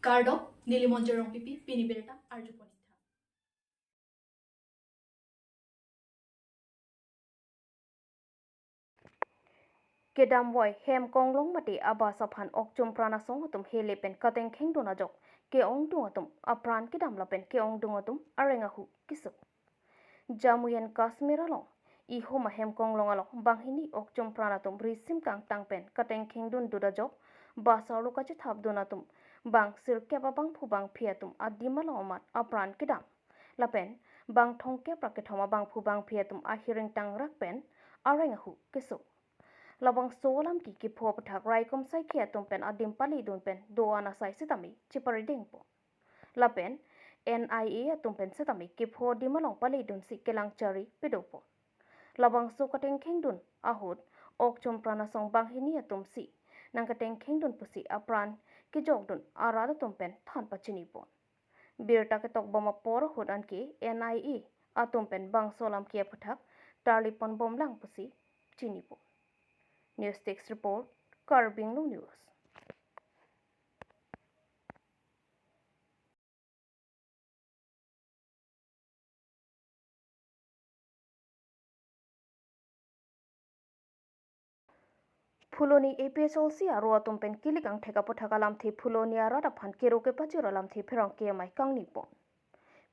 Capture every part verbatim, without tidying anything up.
Kardom, neli Monjir Rongpipi, pini birta arjupon-ik tha. Kedamvoi hem konglong mate abus aphan Okchumpran asong atum hele pen katengkhengdun ajok ke-ongdung atum apran kedam lapen ke-ongdung atum areng ahu keso. Jammu and Kashmir along ihum ahem konglong along banghini Okchumpran atum risim kangtang pen katengkhengdun dut ajok bus arlo kachethapdun atum bang sirkep abangphu bangphi atum adim along amat apran kedam lapen bang thomkep ra kethom abangphu bangphi atum ahiring tangrak pen areng ahu keso. Labangso alam ke kepho aputhak raikom saikhi atum pen adim paledun pen do-an asai sitame cheparidengpo. Lapen N I A atum pen sitame kepho adim along paledunsi kelang chari pedopo. Labangso katengkhengdun ahut Okchumpran asong banghini atum si nangkatengkhengdun pusi apran kejokdun arat atum pen than pachinipon. Birta ketokbom apor ahut anke N I A atum pen bangso alam ke aputhak tarliponbomlang pusi chinipo. News Desk Report, Karbi Anglong News. Phuloni A P H L C aro atum pen kilik angthek aputhak alamthe Phuloni arat aphan kero kepajir alamthe pherangke amei kangnipon.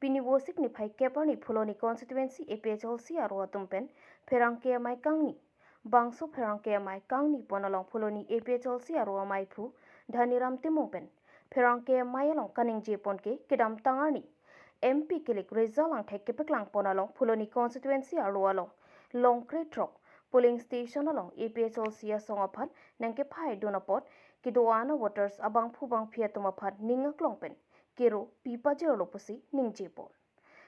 Pini Vosik niphai kep arni Phuloni constituency A P H L C aro atum pen pherangke amei kangni. Bangso pherangke amei kangnipon along Phuloni A P H L C aro ameiphu Dhaniram Timung pen pherangke amei along kaningjepon ke kedamtang arni M P kilik result angthek kepaklangpon along Phuloni constituency arlo along longkre throk polling station along A P H L C asong aphan nangkephaidun apot kedo-an a-voters abangphu bangphi atum aphan ning aklong pen kero pipajirlo pusi ningjepon.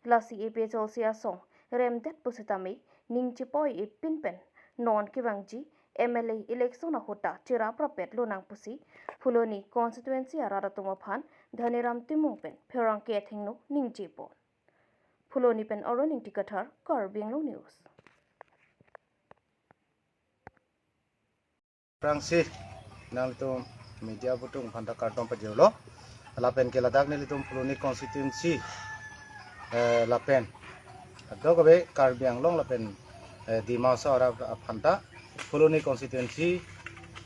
Lasi A P H L C asong remdet pusitame ning chepoi-ipin pen non kevangji M L A election ahut ta cherap rapet lonang pusi Phuloni constituency arat atum aphan Dhaniram Timung pen pherangke athengno ningjepon. Phuloni pen Aron Ingti Kathar, Karbi Anglong News. Aphrangsi nanglitum media abutung aphanta kardom pajirlo. Lapen ke ladak nelitum Phuloni constituency, eh, lapen kadokave Karbi Anglong lapen, eh, Dima Hasao arat aphanta Phuloni constituency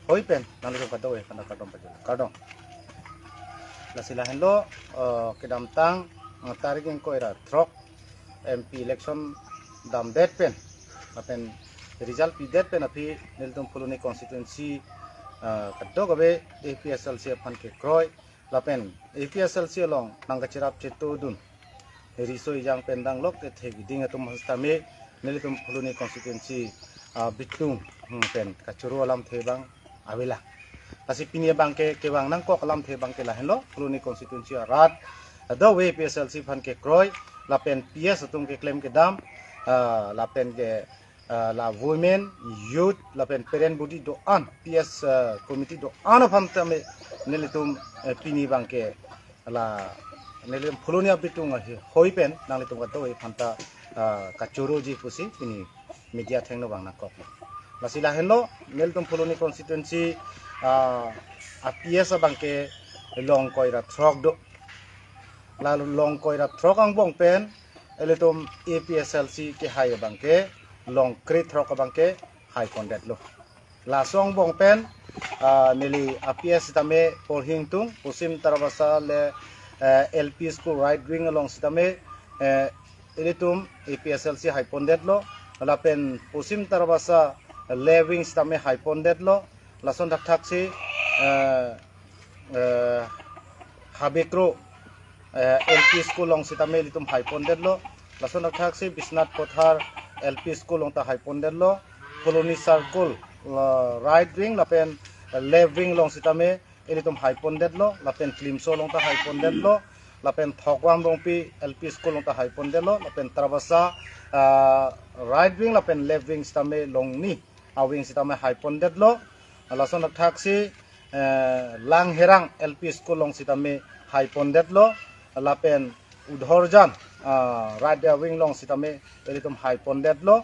hoi pen nanglitum kadokave aphanta kardom pajirlo. Kardom. Lasi lahenlo, eh, kedamtang, eh, tarik ingkoi ra throk M P election damdet pen lapen result pidet pen aphi nelitum Phuloni constituency, ah, kadokave A P H L C aphan kekroi lapen A P H L C along nangkacherap chetodun riso ejang pen danglok kethe keding atum sitame nelitum Phuloni constituency, ah, bitung, hmm, pen kachoro alamthe abang avelang. Lasi pini abangke kevang nangkok alamthe abangke lahenlo, Phuloni constituency arat, kadokave A P H L C aphan kekroi, lapen P S atum keklem kedam, ah, lapen ke, ah, la women, youth, lapen parent body do-an, P S, ah, committee do-an aphan tame nelitum, eh, pini abangke la nelitum Phuloni abitung ahi hoi pen nanglitum kadokave aphanta, ah, kachoroji pusi pini media athengno vang nangkok. Lasi lahenlo nelitum Phuloni constituency, ah, a P S abangke longkoi ra throk do. La longkoi ra throk angbong pen ilitum A P H L C kehai abangke longkre throk abangke haipondetlo. Laso angbong pen, ah, neli a P S sitame porhi ingtung, Posim Tarabasa le, eh, L P school right wing along sitame, eh, ilitum A P H L C haipondetlo, lapen Posim Tarabasa left wing sitame haipondetlo, lason thakthaksi, eh, eh, Habekro, eh, L P school along sitame ilitum haipondetlo. Lason thakthaksi Biswanath Pothar L P school along ta haipondetlo. Phuloni circle, la, right wing lapen left wing along sitame ilitum haipondetlo. Lapen Klimso along ta haipondetlo. Lapen Thokram Rongpi L P school along ta haipondetlo. Lapen Tarabasa, ah, right wing lapen left wing sitame longni a-wing sitame haipondetlo. Lason thakthaksi, eh, Langherang L P school along sitame haipondetlo. Lapen Udhorjan, ah, right wing along sitame ilitum haipondetlo.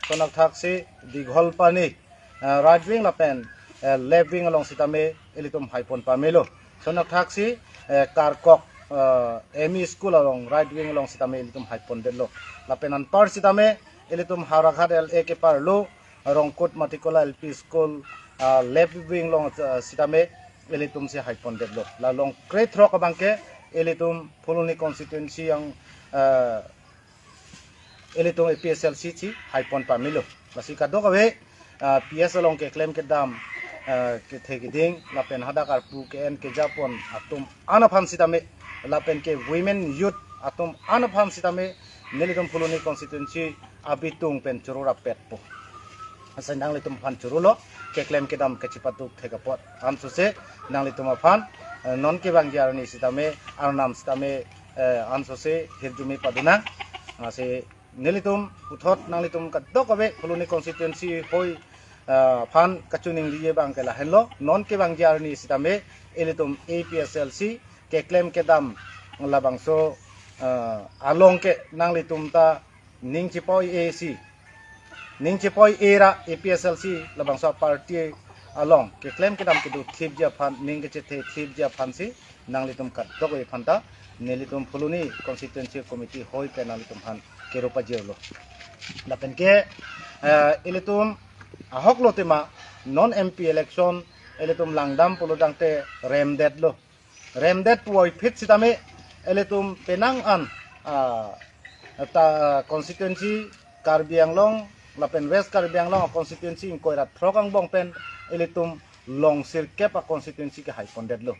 Lason thakthaksi Digholpani, ah, right wing lapen, eh, left wing along sitame ilitum haipon pamelo. Lason thakthaksi, eh, Karkok, eh, M E school along, right wing along sitame ilitum haipondetlo. Lapen anpar sitame ilitum Howraghat L A keparlo Rongkut Matikola L P school, ah, left wing along, ah, sitame ilitum si haipondetlo. La along krethrok abangke ilitum Phuloni constituency yang, ah, ilitum A P S L C si haipon pamelo. Lasi kadokave, ah, P S along keklem kedam, ah, kethe keding, lapen hadak arpu ke-en kejapon atum an aphan sitame, lapen ke women youth atum an aphan sitame, nelitum Phuloni constituency abitung pen choro rapetpo. Asai nanglitum aphan chorolo, keklem kedam kachipaduk thek apot. Ansose nanglitum aphan, eh, non kevangji arni sitame, arnam sitame, eh, ansose hirjume padunang. Lasi nelitum puthot nanglitum kadokave Phuloni constituency hoi, eh, aphan kachiningri abangke lahenlo. Non kevangji arni sitame ilitum A P S L C keklem kedam labangso, eh, along ke nanglitum ta ning chipoi-e si. Ning chipoi-e ra A P S L C labangso party along keklem kedam kedo thipji aphan, ning kechethe thipji aphan si nanglitum kadokave aphan ta nelitum Phuloni constituency committee hoi pen nanglitum aphan kero pajirlo. Lapen ke, eh, ilitum ahok lo tema non M P election ilitum langdam pulotangte remdetlo. Remdet puvoiphit sitame ilitum penang an, ah, ta constituency Karbi Anglong lapen West Karbi Anglong constituency ingkoi ra throk angbong pen ilitum long sirkep a constituency ke haipondetlo.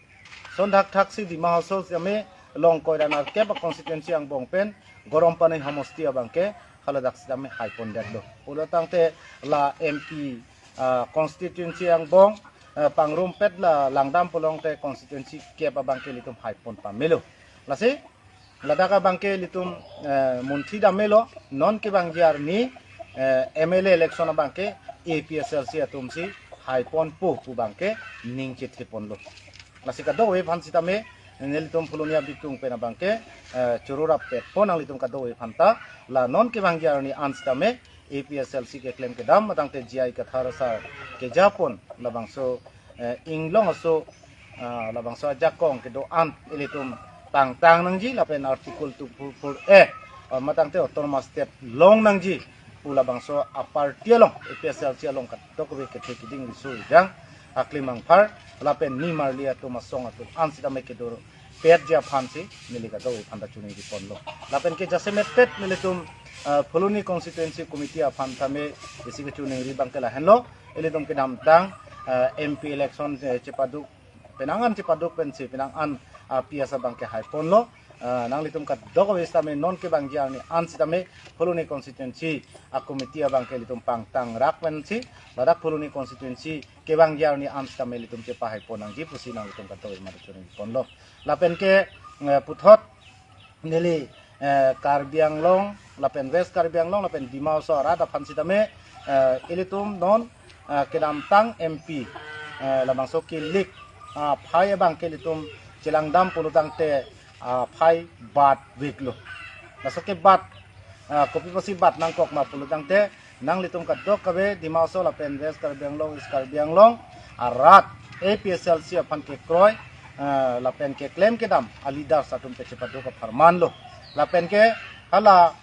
Son thakthak si Dima Hasao sitame long koi ra nerkep a constituency angbong pen Garampani homosti abangke haladak sitame haipondetlo. Pulotangte la M P, ah, constituency angbong, eh, pangrumpet la langdam pulotangte constituency kep abangke ilitum haipon pamelo. Lasi ladak abangke ilitum, eh, munthi damelo, non kevangji arni, eh, M L A election abangke A P S L C atum si haiponpo pu abangke ning chetheponlo. Lasi kadokave aphan sitame nelitum Phuloni abitung pen abangke, eh, choro rapetpo nanglitum kadokave aphan ta, la non kevangji arni an sitame A P S L C keklem kedam matangte J I Kathar sar kejapon labangso, eh, inglong aso, ah, labangso ajakong kedo-an ilitum pangtang nangji lapen Article two four four A, ah, matangte autonomous state long nangji pu labangso a party along, A P S L C along kadokave kethe keding riso ejang aklim angphar lapen nimarli atum asong atum an sitame kedo petji aphan si neli kadokave aphan ta chiningri ponlo. Lapen ke jasemet pet nelitum, ah, Phuloni constituency committee aphan tame isi kachiningri abangke lahenlo. Ilitum kedamtang, ah, M P election, eh, chepaduk, penang an chepaduk pensi penang an, ah, P S abangke haiponlo. Ah, nanglitum kadokave sitame non kevangji arni an sitame Phuloni constituency a committee abangke ilitum pangtang rak pensi ladak Phuloni constituency kevangji arni an sitame ilitum chepahaipon nangji pusi nanglitum kadokave aphan ta chiningri ponlo. Lapen ke, eh, puthot neli, eh, Karbi Anglong lapen West Karbi Anglong lapen Dima Hasao arat aphan sitame, eh, ilitum non, eh, kedamtang M P, eh, labangso kilik, ah, phai abangke ilitum chelangdam pulotangte, ah, phai bat veklo. Laso ke bat, ah, kopi pusi bat nangkok ma pulotangte nanglitum kadokave Dima Hasao lapen West Karbi Anglong, East Karbi Anglong arat A P S L C aphan kekroi, eh, lapen keklem kedam a leaders atum ke chepaduk apharman lo. Lapen ke hala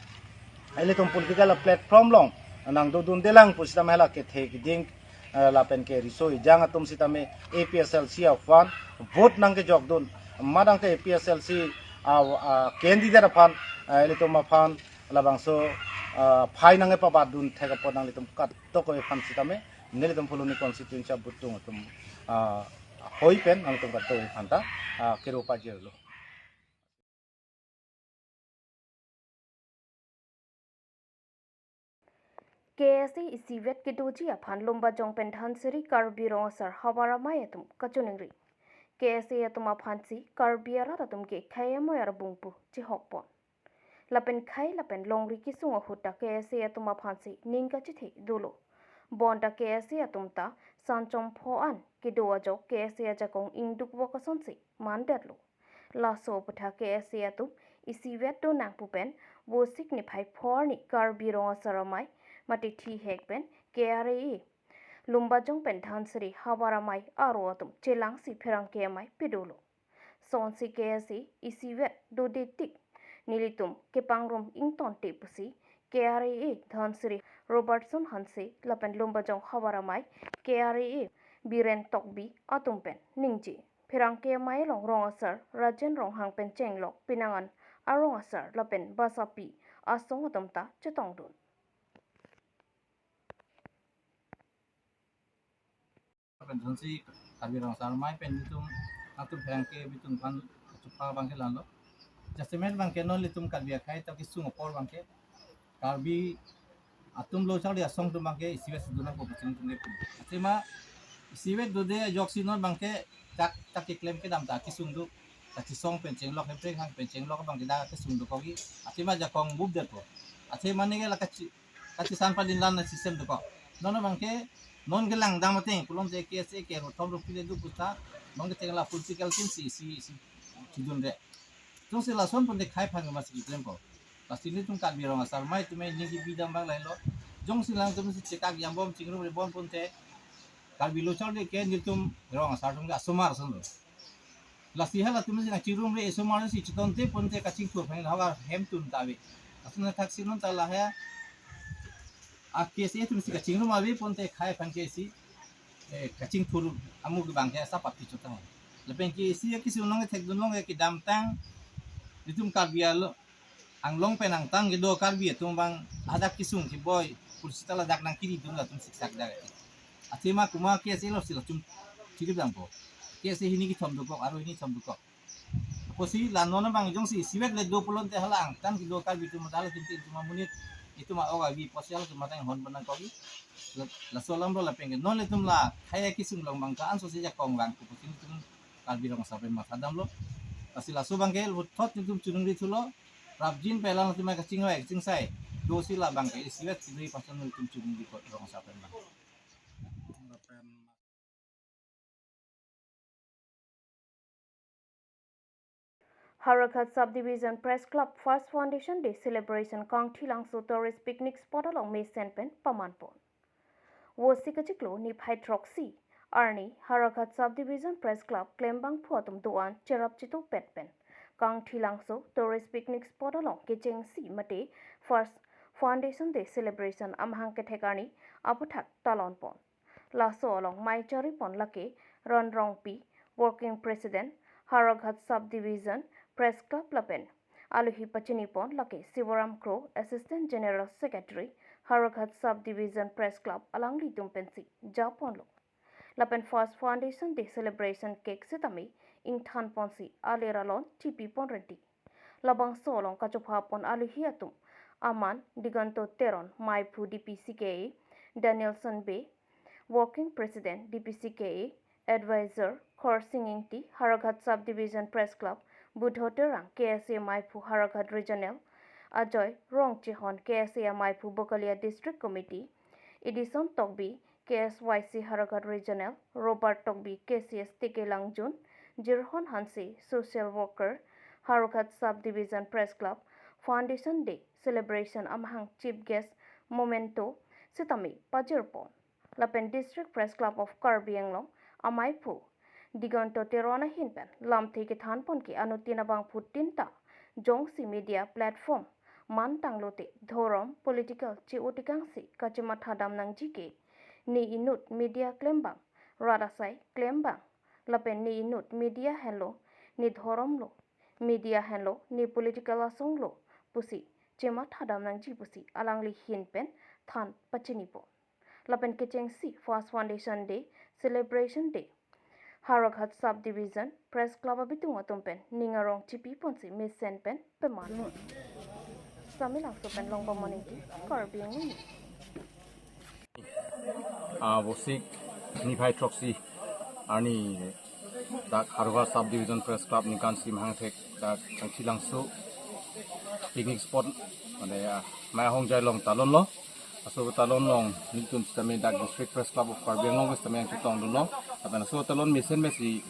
ilitum political platform along nangdodundelang pusitame hala kethe keding, eh, lapen ke riso ejang atum sitame A P S L C aphan vote nangkejokdun. Matangte A P S L C a, a candidate aphan, eh, ilitum aphan labangso, ah, phai nangkepabatdun thek apot nanglitum kadokave aphan sitame nelitum Phuloni constituency abitung atum, ah, hoi pen nanglitum kadokave aphan ta, ah, kero pajirlo. K S A isivet kedoji aphan Lumbajong pen Dhansiri Karbi Rong Asar Havar Amei atum kachiningri. K S A atum aphansi Karbi arat atum ke khei amoi arbung pu chihokpon. Lapen khei lapen longri kesung ahut ta K S A atum aphansi ning kachethe dolo. Bonta K S A atum ta Sanchom pho an kedo ajok K S A ajakong ingduk vok asonsi mandetlo. Laso aputhak K S A atum isivet donang pu pen Vosik niphai pho arni Karbi Rong Asar Amei mate thihek pen K R A A Lumbajong pen Dhansiri Havar Amei aro atum chelangsi pherangke amei pedolo. Sonsi K S A isivet dode tik nelitum kepangrum ingtonte pusi K R A A Dhansiri Robertson Hanse lapen Lumbajong havar amei K R A A Biren Tokbi atum pen ningje. Pherangke amei along rong asar Rajen Ronghang pen chenglok penang an arong asar lapen basapi asong atum ta chetongdun. Pen Dhansiri Karbi Rong Asar Amei pen nelitum, nangtum pherangke abitum aphan chupha abangke la-anlo. Jasemet abangke non nelitum Karbi akhei ta kesung apor abangke Karbi atum lo charli asong atum abangke isivet si dun nangkok pu chingthum ke pu. Athema isivet dode ajoksi non abangke tak tak keklem kedam ta kesung do. Kachesong pen chenglok, Hemprek Hang pen chenglok abangke dak kesung dokokji. Athema jakong bupdetpo. Athema neke la kachi kachisan padin lan na system dokok. Non abangke non kelang dam ateng pulote K S A ke rothom rupile do puta non ke tengla political team si si si chidunre. Jongsi lason pute khei aphan ke masi klempo. Pasti nelitum Karbi Rong Asar Amei atum ningje bidam abang lailo. Jongsi nangtum si chekak jambom chingrumre bom pute Karbi lo charli ke nelitum rong asar atum ke asomar ason lo. Lasi halatum si nangchingrumre asomar si chitonte pute kachingthur aphan havar hem tun ta ave. Ason thaksi non ta lahei a K S A atum si kachingrum ave pute khei aphan ke si, eh, kachingthur amu ke abangke asap api chotang. Lapen ke si akisung along thekdun along kedamtang nelitum Karbi alo Anglong pen angtan kedo Karbi atum abang hadak kesung keboi kursi ta ladak nangkiri dun latum siksak dak. Athema komat K S A lo si latum chiri dampo. K S A hini kethom dokok, aro hini thom dokok. Pusi la non abang jongsi isivet le do pulote hala angtan kedo Karbi atum ta latum tin atum amonit itum a-ok avi pusi halatum matang hon pen nangkokji. La, laso alam lo lapen ke non nelitum la khei akesung along abang ka anso si jakong lang pu pusi nelitum Karbi Rong Asar pen matha damlo. Lasi laso abangke puthot nelitum chunungri thulo. Prapjin pen lang nelitum kachingvai kachingsai dosi la abangke isivet kedui pasan nelitum chunungri kot Rong Asar pen abang. Howraghat Subdivision Press Club First Foundation Day Celebration Kangthilangso Tourist Picnic Spot along mesen pen pamanpon. Vosi kachiklo niphai throksi arni Howraghat Subdivision Press Club klembangphu atum do-an cherap chitupet pen Kangthilangso Tourist Picnic Spot along kechengsi mate First Foundation Day Celebration amahang kethek arni aputhak talonpon. Laso along mei charipon lake Ron Rongpi, Working President, Howraghat Subdivision Press Club lapen aluhi pachinipon lake Sivaram Kro, Assistant General Secretary, Howraghat Subdivision Press Club alanglitum pensi japonlo. Lapen First Foundation Day Celebration Cake sitame ingthanponsi aler alon chipipon renti. Labangso along kachophapon aluhi atum aman Diganto Teron, meiphu D P C K A, Danielson Bey, Working President D P C K A, Advisor Khorsing Ingti, Howraghat Subdivision Press Club, Budho Terang, K S A meiphu Howraghat Regional, Ajoy Rongchehon, K S A meiphu Bokalia District Committee, Edison Tokbi, K S Y C Howraghat Regional, Robert Tokbi, K C S Tekelangjun, Jirhon Hanse, Social Worker, Howraghat Subdivision Press Club, Foundation Day Celebration amahang Chief Guest memento sitame pajirpon. Lapen District Press Club of Karbi Anglong ameiphu Diganto Teron ahin pen lamthe kethanpon ke anuttin abangphutin ta jongsi media platform mantanglote dhorom political chi-o tekangsi kachimatha dam nangji ke ne inut media klembang, rat asai klembang, lapen ne inut media henlo ne dhorom lo, media henlo ne political asong lo pusi chimatha dam nangji pusi alangli ahin pen than pachinipo. Lapen kechengsi First Foundation Day Celebration Day Howraghat Subdivision Press Club abitung atum pen ning arong chipiponsi mesen pen paman. Samilangso pen Longpamon Ingti, Karbi Anglong News. Ah, vosi niphai throksi arni dak Howraghat Subdivision Press Club ningkan isi amahang thek dak Kangthilangso picnic spot mane, ah, mei ahongjai along talonlo. Laso talon along nelitum sitame dak District Press Club of Karbi Anglong sitame nangchetongdunlo. Lapen laso talon mesen pensi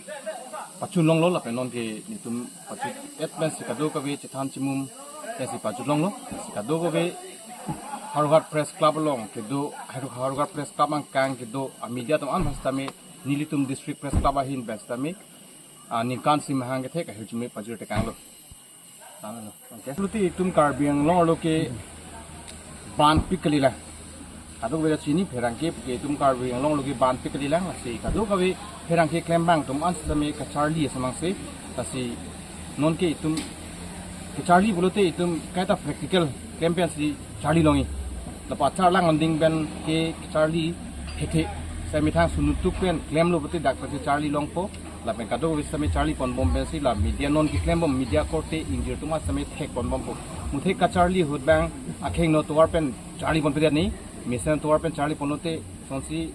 pachunlonglo lapen non ke nelitum pachun-et pensi kadokave chethan chimum pensi pachunlonglo. Si kadokave Howraghat Press Club along kedo, Howraghat Press Club angkang kedo a media atum an sitame nelitum District Press Club ahin pen sitame Ah, ningkan isi mahang kethek ahirjume pajir tekanglo. Tame lo. Okay. Pulote itum Karbi Anglong arlo ke banpik kalilang. Kadokave ta chini pherangke ke itum Karbi Anglong arlo ke banpik kalilang, lasi kadokave pherangke klembang atum an sitame kacharli asamang si, lasi nonke itum kacharli pulote itum kaita practical klem pensi charli longji. Lapu acharlang onding pen ke charli hethe. Sai methang sunutuk pen klemlo pulote dak pensi charli longpo. Lapen kadokave sitame charli ponbom pensi la media non keklembom media korte ingjir atum an sitame thek ponbompo. Muthe kacharli ahut abang akhengno tovar pen charli ponpedet ni. Mesen tovar pen charli ponlote sonsi,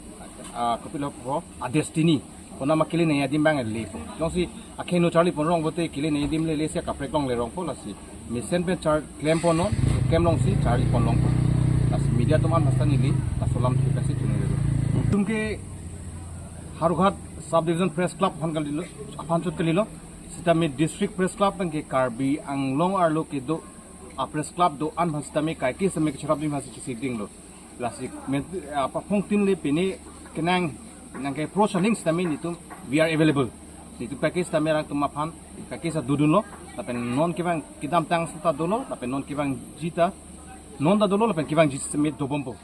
ah, kopilo po, a destiny. Konama kelenei adim abang lepo. Jongsi akhengno charli ponrong pulote kelenei adim lele si kaprek longle rongpo, lasi mesen pen char klem ponnon, klem longsi charli pon longpo. Lasi media atum an hasta neli laso alam thu pensi chunile. Itum ke Howraghat Sub Division Press Club aphan kalilo, aphan chot kalilo. Sitame District Press Club abang ke Karbi Anglong arlo kedo a press club do-an aphan sitame kaike sitame kacharap adim aphansi chesikdinglo. Lasi men, ah, paphongtin le pini kenang nangke approach aling sitame nelitum we are available. Nelitum kaike sitame rang atum aphan kaike sa dodunlo. Lapen non kevang kedamtang seta dolo, lapen non kevangji ta non ta dolo, lapen kevangji sitame dobompo.